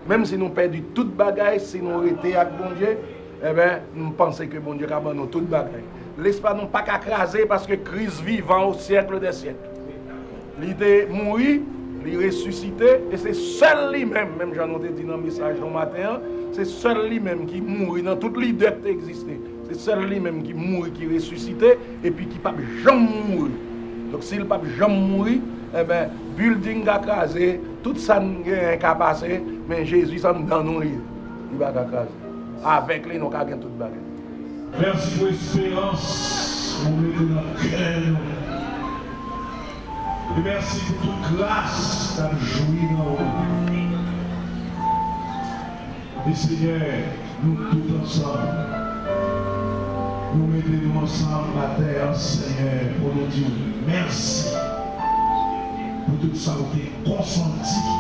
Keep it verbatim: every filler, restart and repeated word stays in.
Menm si nou pèdi tout bagay, si nou rete ak Bondye, enben, m panse ke Bondye ka ban nou tout bagay. Lespwa nou pa ka kraze, paske Kris vivan au siècle des siècles. Li te mouri, li resisite, e se sèl li menm, menm jan nou te di nan mesaj nou maten an, se sèl li menm ki mouri nan tout lidè ki te egziste. Se sèl li menm ki mouri, ki resisite, epi ki p ap janm mouri. Donk, si l p ap janm mouri, enben, bilding ka kraze, tout sa n genyen ka pase, men Jezi, se anndan nou li ye. Li pa ka kraze. Avèk li, nou ka gen tout bagay. Mèsi pou esperans ou mete nan kè nou. E mèsi pou tout gras k ap jwi nan ou. E Senyè, nou tout ansanm, nou mete nou ansanm atè a, Senyè, pou nou di w mèsi pou tout sa ou te konsanti